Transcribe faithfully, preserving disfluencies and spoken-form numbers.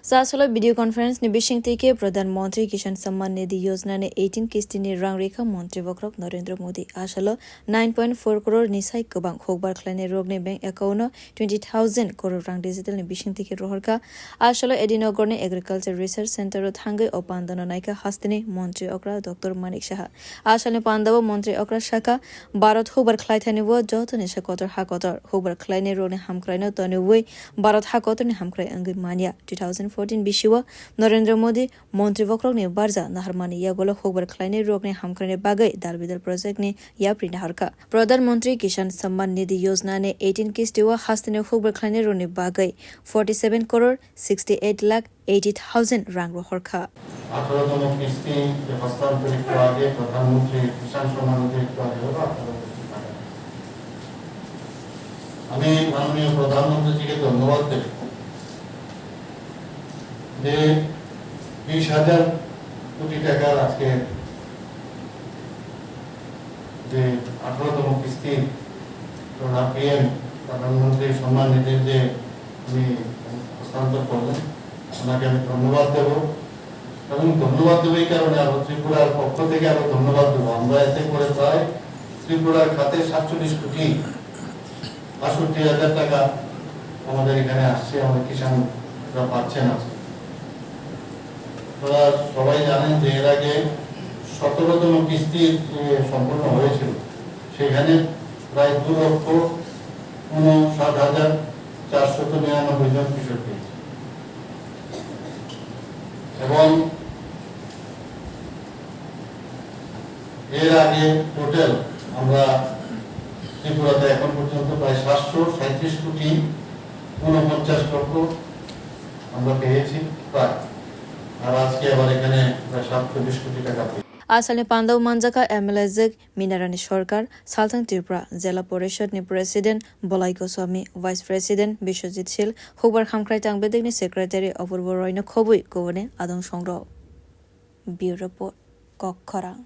Sasalo video conference ni bisingtwi khe Pradhan Mantri Kisan Samman Nidhi Yojana ni eighteen kisti ni rang rikha Montri Bokhorok Narendra Modi. Asalo nine point four crore ni sai kwbang hukbar khlainai rokni bank account o twenty thousand crore rang digital ni bisingtwi khe rohorkha. Asalo Edinagar ni Agriculture Research Center o thangwi o pandano naikha hasteni Montri okra Doctor Manik Saha. Asalni pandao Montri okra sakha, Bharat hukbar khlaithani o jotoni se kotor ha kotor. Hukbar khlainai rokni hamkraino toniwi Bharat ha kotorni hamkrai wngwi manya. Two thousand fourteen bisio Narendra Modi Montri Bokhorokni barja naharmani yagulo hukbar khlainai rokni hamkraini bagwi dal bidal project ni yapri naharkha. Pradhan Mantri Kisan Samman Nidhi Yojana ni eighteen kisti o hasteni hukbar khlainai rokni bagwi forty seven crore sixty eight lakh eighty thousand rang rohorkha. আঠারোতম কিস্তি যে হস্তান্তর একটু আগে প্রধানমন্ত্রী কিষাণ সম্মান নিধি একটু আগে হলো আঠারো কোটি টাকা। আমি মাননীয় প্রধানমন্ত্রীজিকে ধন্যবাদ দেব যে বিশ হাজার কোটি টাকার আজকে যে আঠারোতম কিস্তি পিএম প্রধানমন্ত্রী সম্মান নিধির যে উনি হস্তান্তর করলেন, ওনাকে আমি ধন্যবাদ দেব। এবং ধন্যবাদ দেব এই কারণে, আরো ত্রিপুরার পক্ষ থেকে আরো ধন্যবাদ দেব। আমরা এতে করে প্রায় ত্রিপুরার খাতে সাতচল্লিশ কোটি বাষট্টি হাজার টাকা আমাদের এখানে আসছে, আমাদের কিষাণরা পাচ্ছেন আজকে। আপনারা সবাই জানেন যে এর আগে সতেরোতম কিস্তি যে সম্পন্ন হয়েছিল, সেখানে প্রায় দু লক্ষ ঊনষাট হাজার চারশত নিরানব্বই জন কৃষক পেয়েছে। এবং এর আগে টোটাল আমরা ত্রিপুরাতে এখন পর্যন্ত প্রায় সাতশো সাঁইত্রিশ কোটি ঊনপঞ্চাশ লক্ষ আমরা পেয়েছি প্রায়। আর আজকে আবার এখানে প্রায় সাতচল্লিশ কোটি টাকা পেয়েছি। Asalni pandao manjakha M L A jwk Minarani Sarkar, Salthang Tripura Jela Porishod ni President Bolai Goswami, Vice President Biswajit Sil, hukbar hamkrai tang bedekni Secretary Apurbo Roy no khobwi kubuni adong songrok. Bureau Report, Kok Khorang.